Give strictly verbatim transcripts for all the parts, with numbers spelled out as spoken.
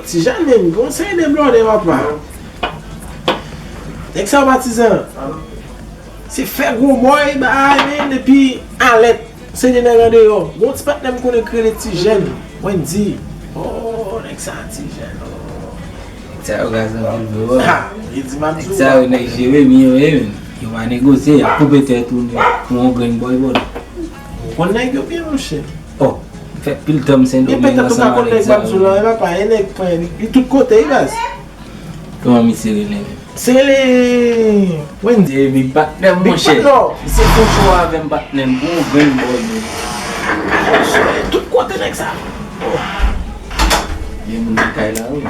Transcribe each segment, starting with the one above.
Ti Jèn menm, gon seri de blòdè papa. Nèg sa yo patizan. Se fè gwo bòy, bay, men, epi alèt. Se de nèg andeyò. Gon ti patnè m konnen k rele Ti Jèn. Wendy. Oh, nèg sa Ti Jèn. Oh. Nèg sa yo gaz anpil vre, wi. Ha, li di m ap di w. Nèg sa yo nèg Jeremi yo ye, men. Yo pa negosye, y ap koupe tèt ou pou yon grenn bòy, bòy. Ou konn nèg yo byen, monchè. Oh, m fè pil tan m Sendomeng ansanm avèk sa yo. Gen petèt ou pa konn nèg m ap di w lan, e papa, e nèg pran, li tout kote, wi, baz. Kòman misye rele menm? Se rele Wendy. Se big patnè m, monchè. Big patnè. Misye fon cho avè m, patnè m, pou yon grenn bòy, men. Tout kote nèg sa. Gen moun nan kay la, wi.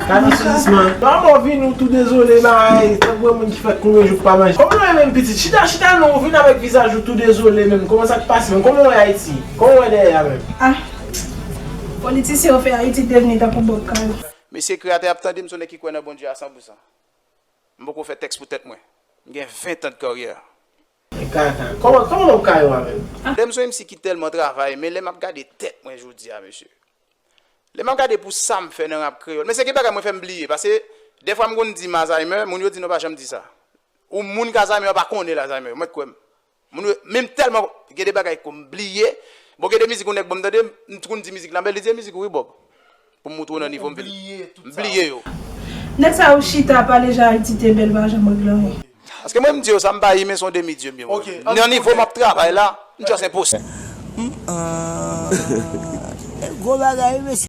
Gade sezisman. Manman w vini, ou tou dezole, bay, tankou yon moun ki fè konbyen jou k pa manje. Kòman w ye menm, pitit? Chita, chita non, ou vin avèk vizaj ou tou dezole menm. Kòman sa k pase menm? Kòman w wè Ayiti? Kòman w wè dèyè a menm? Ah, politisyen yo fè Ayiti devni tankou bòk kay. Mesye, kreyatè ap tande m, se yon nèg ki kwè nan Bondye a san pou san. M poko fè tèks pou tèt mwen. M gen ven tan de karyè. Kaka. Kòman, kòman w ka yo avè m? Lè m se yon M C ki tèlman travay, men lè m ap gade tèt mwen jodi a, mesye. Lè m ap gade pou sa m fè nan rap kreyòl. Mesye, gen bagay mwen fè m bliye, paske dèfwa m konn di m Alzheimer, moun yo di non pa janm di sa. Ou moun k Alzheimer pa konnen l Alzheimer, ou mèt kwè m. Moun yo, men m tèlman gen de bagay ke m bliye. Bon, gen de mizik yon nèg ban m tande, m konn di mizik la bèl, li di e mizik ou wi Bob. Pou m moutre w nan nivo m vin. M bliye yo. Nèg sa yo chita pale jan Ayiti te bèl pa janm regle anyen. Paske mwen m di yo sa, m pa imen, se yon demi dye m ye. Ok, nan nivo m ap travay la, m just enposib. Gwo bagay, mesye.